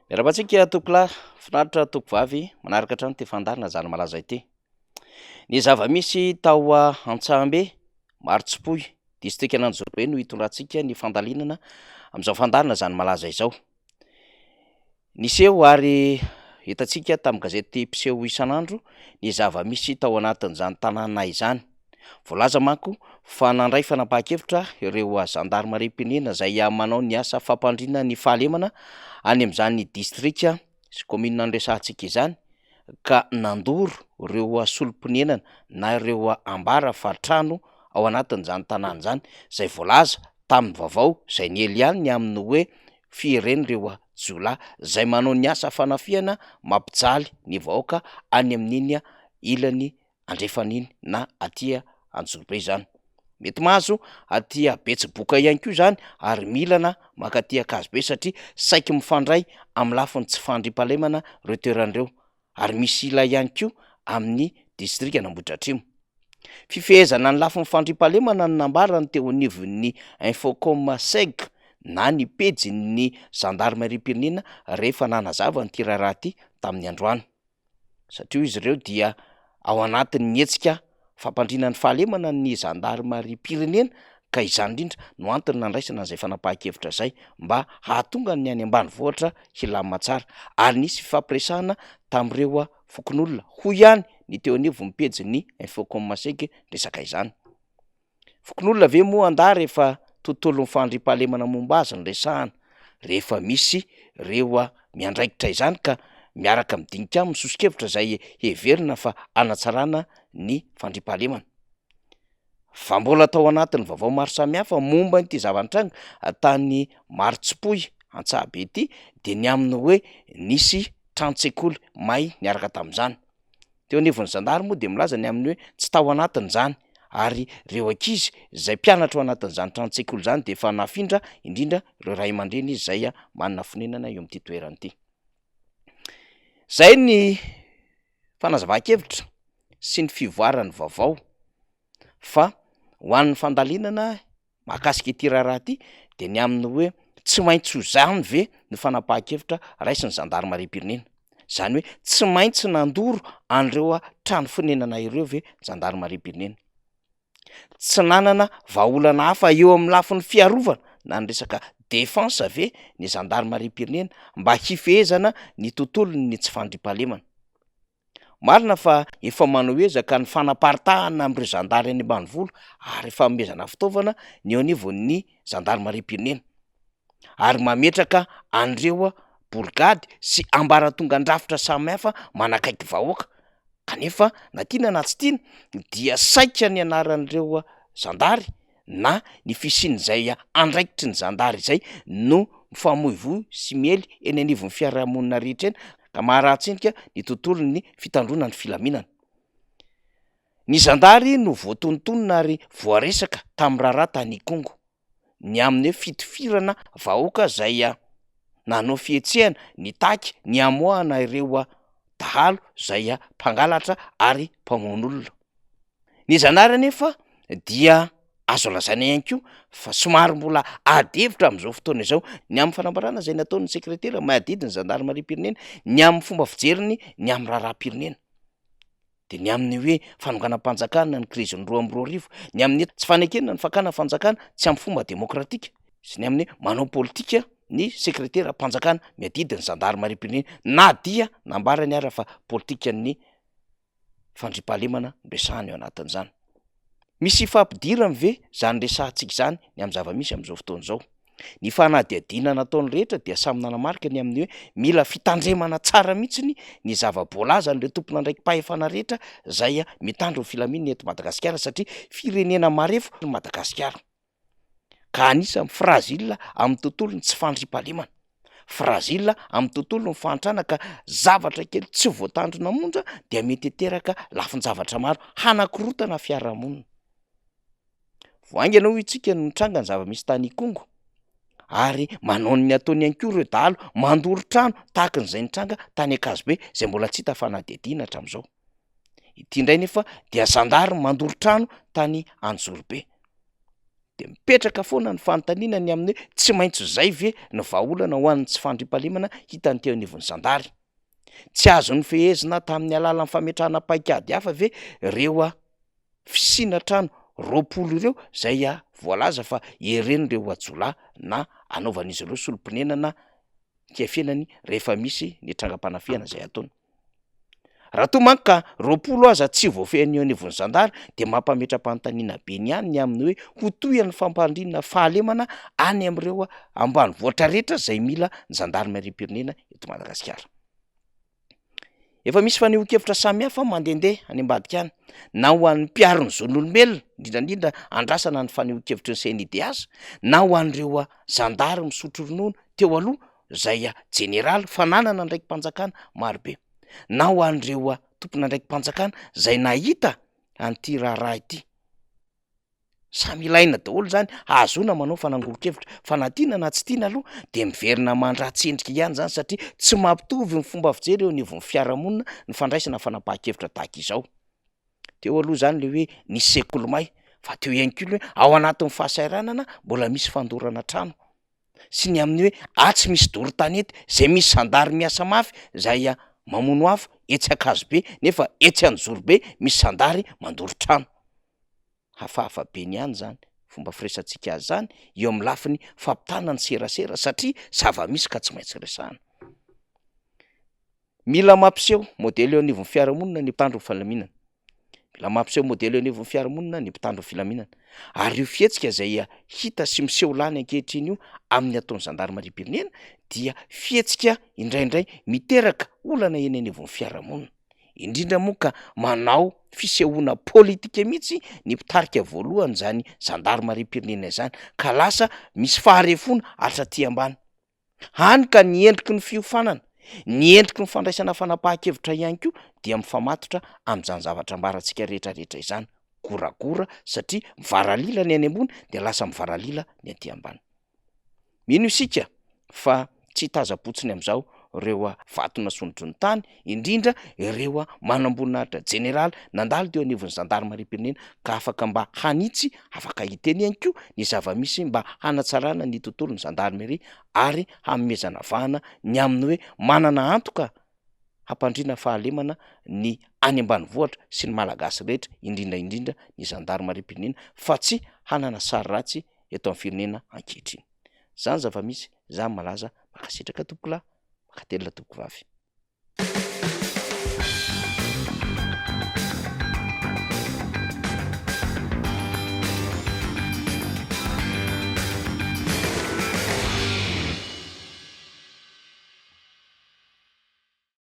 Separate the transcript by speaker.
Speaker 1: Miarahaba antsika tompokolahy, finaritra tompokovavy manaraka hatrany ity fandaharana Zana Malaza ity. Ny zava-misy tao Antsahambe, Marotsipoy, distrikan'Anjozorobe no hitondrantsika ny fandalinana amin'izao fandaharana Zana Malaza izao. Niseho ary hitantsika tamin'ny gazety mpiseho isan'andro ny zava-misy tao anatin'izany tanàna izany. Voalaza manko fa nandray fanapahan-kevitra ireo zandarimariam-pirenena izay manao ny asa fampandriana ny fahalemana any amin'izany distrika sy kaominina noresahantsika izany ka nandoro ireo solom-ponenana na ireo ambara fa trano ao anatin'izany tanàna izany, izay voalaza tamin'ny vaovao izay niely ihany ny amin'ny hoe fiheren'ireo jiolahy izay manao ny asa fanafihana mampijaly ny vahoaka any amin'iny ilany andrefana iny na aty Anjozorobe izany. Mety mahazo aty Betsiboka ihany koa izany ary milana mankaty Ankazobe satria saiky mifandray amin'ny lafiny tsy fandriampahalemana ireo toerana ireo ary misy ila ihany koa amin'ny distrikan'Ambohidratrimo. Fifehezana ny lafiny fandriampahalemana no nambarany teo anivon'ny Infocom Seg na ny pejin'ny zandarimariam-pirenena rehefa nanazava an'ity raharaha ity tamin'ny androany. Satria hoy izy ireo dia ao anatin'ny hetsika fampandriana ny fahalemana ny zandarimariam-pirenena ka izany indrindra no antony nandraisana an'izay fanapahan-kevitra izay mba hahatonga ny any ambanivohitra hilamina tsara ary nisy fifampiresahana tamin'ireo fokonolona, hoy ihany ny teo anivon'ny pejin'ny Infocom Seg niresaka izany. Fokonolona ve moa andahy rehefa tontolon'ny fandriampahalemana momba azy no resahana? Rehefa misy ireo miandraikitra izany ka miaraka midinika aminy soso-kevitra izay heverina fa hanatsarana ny fandriampahalemana. Fa mbola tao anatin'ny vaovao maro samihafa momba ity zava-nitranga tany Marotsipoy Antsahabe ity dia ny amin'ny hoe nisy tranon-tsekoly may niaraka tamin'izany. Teo anivon'ny zandary moa dia milaza ny amin'ny hoe tsy tao anatiny izany ary ireo ankizy izay mpianatra ao anatin'izany tranon-tsekoly izany dia efa nafindra indrindra ireo ray aman-dreny izay manana fonenana eo amin'ity toerana ity. Izay ny fanazavan-kevitra sy ny fivoaran'ny vaovao fa ho an'ny fandalinana Mahakasika ity raharaha ity dia ny amin'ny hoe tsy maintsy ho izany ve ny fanapahan-kevitra raisin'ny zandarimariam-pirenena? Izany hoe tsy maintsy nandoro an'ireo trano fonenana ireo ve ny zandarimariam-pirenena? Tsy nanana vahaolana hafa eo amin'ny lafiny fiarovana na ny resaka défense ve ny zandarimariam-pirenena mba hifehezana ny tontolon'ny tsy fandriampahalemana? Marina fa efa manao ezaka ny fanaparitahana amin'ireo zandary any ambanivolo ary fanomezana fitaovana ny eo anivon'ny zandarimariam-pirenena ary mametraka an'ireo borigady sy ambaratongan-drafitra samihafa manakaiky vahoaka kanefa na tiana na tsy tiana dia saika ny anaran'ireo zandary na ny fisian'izay andraikitry ny zandary izay no mifamoivoy sy miely eny anivon'ny fiarahamonina rehetra eny ka maharatsy endrika ny tontolon'ny fitandroana ny filaminana. Ny zandary no voatonontonona ary voaresaka tamin'ny raharaha tany Ikongo, ny amin'ny hoe fitifirana vahoaka izay nanao fihetsehana nitaky ny hamoahana ireo dahalo izay mpangalatra ary mpamono olona. Ny zandary anefa dia azo lazaina ihany koa fa somary mbola ady hevitra amin'izao fotoana izao ny amin'ny fanambarana izay nataon'ny sekretera mahadidy ny zandarimariam-pirenena ny amin'ny fomba fijeriny ny amin'ny raharaham-pirenena de ny amin'ny hoe fanonganam-panjakana ny krizin'ny 2002, ny amin'ny tsy fanekena ny fakana fanjakana tsy amin'ny fomba demokratika sy ny amin'ny hoe manao politika ny sekreteram-panjakana miadidy ny zandarimariam-pirenena na dia nambarany ara fa politikan'ny fandriampahalemana no resahana eo anatin'izany. Misy ifampidirany ve izany resahantsika izany ny amin'ny zava-misy amin'izao fotoana izao? Ny fanadihadiana nataon'ny rehetra dia samy nanamarika ny amin'ny hoe mila fitandremana tsara mihitsy ny zava-boalazan'ireo tompon'andraiki-pahefana rehetra izay mitandro ny filaminana eto Madagasikara satria firenena marefo i Madagasikara. ka anisan'ny fragile amin'ny tontolon'ny tsy fandriampahalemana, fragile amin'ny tontolon'ny fahantrana ka zavatra kely tsy voatandrina monja dia mety hiteraka lafin-javatra maro hanakorontana fiarahamonina. Vao haingana hoy isika no nitranga ny zava-misy tany Ikongo ary manao ny ataony ihany koa ireo dahalo mandoro trano tahaka an'izay nitranga tany Ankazobe izay mbola tsy hita fanadihadiana hatramin'izao. Ity indray nefa dia zandary mandoro trano tany Anjozorobe. De mipetraka foana ny fanontaniana ny amin'ny hoe tsy maintsy izay ve no vahaolana ho an'ny tsy fandriampahalemana hitan'ny teo anivon'ny zandary? Tsy azo nofehezina tamin'ny alalan'ny fametrahana paikady hafa ve ireo fisiana trano 20 ireo izay voalaza fa heren'ireo jiolahy na anaovan'izy ireo solom-ponenana hiafenany rehefa misy ny trangam-panafihana izay ataony? Raha toa manko ka 20 aza tsy voafehin'ny eo anivon'ny zandary dia mampametra-panontaniana be ny ihany ny amin'ny hoe ho tohin'ny fampandriana fahalemana any amin'ireo ambanivohitra rehetra izay mila ny zandarimariam-pirenena eto Madagasikara. Efa misy fanehoan-kevitra samihafa mandehandeha any ambadika any na ho an'ny mpiaro ny zon'olombelona, indrindra indrindra andrasana ny fanehoan-kevitry ny CNIDH na ho an'ireo zandary misotro ronono teo aloha izay jeneraly fa nanana andraiki-panjakana marobe na ho an'ireo tompon'andraiki-panjakana izay nahita an'ity raharaha ity. Samy ilaina daholo izany hahazoana manao fanangoron-kevitra fa na tiana na tsy tiana aloha de miverina mandratsy endrika ihany izany satria tsy mampitovy ny fomba fijery eo anivon'ny fiarahamonina ny fandraisana fanapahan-kevitra tahaka izao. Teo aloha izany le hoe nisy sekoly may fa teo ihany koa le hoe ao anatin'ny fahasahiranana mbola misy fandorana trano. sy ny amin'ny hoe atsy misy doro tanety zay misy zandary miasa mafy zay mamono afo etsy Ankazobe nefa etsy Anjozorobe misy zandary mandoro trano. Hafahafa be ny ihany zany fomba firesantsika azy zany eo amin'ny lafiny fampitana ny serasera satria zava-misy ka tsy maintsy resahana. Mila mampiseho modely eo anivon'ny fiarahamonina ny mpitandro ny filaminana. Mila mampiseho modely eo anivon'ny fiarahamonina ny mpitandro ny filaminana. Ary io fihetsika izay hita sy miseho lany ankehitriny io amin'ny ataon'ny zandarimariam-pirenena dia fihetsika indraindray miteraka olana eny anivon'ny fiarahamonina. Indrindra moa ka manao fisehoana politika mihitsy ny mpitarika voalohany izany zandarimariam-pirenena izany ka lasa misy faharefoana hatraty ambany. Hany ka ny endriky ny fiofanana, ny endriky ny fandraisana fanapahan-kevitra ihany koa dia mifamatotra amin'izany zavatra ambarantsika rehetra rehetra izany. Goragora satria mivaralila ny any ambony dia lasa mivaralila ny aty ambany. Mino isika fa tsy hitazam-potsiny amin'izao ireo vato nasondrotry ny tany, indrindra ireo manamboninahitra jeneraly nandalo teo anivon'ny zandarimariam-pirenena ka afaka mba hanitsy, afaka hiteny ihany koa ny zava-misy mba hanatsarana ny tontolon'ny zandarimaria ary hanomezana vahana ny amin'ny hoe manana antoka hampandriana fahalemana ny any ambanivohitra sy ny Malagasy rehetra, indrindra indrindra ny zandarimariam-pirenena fa tsy hanana sary ratsy eto amin'ny firenena ankehitriny. Zany zava-misy, zany malaza, mankasitraka tompokolahy, mankatelina tompokovavy.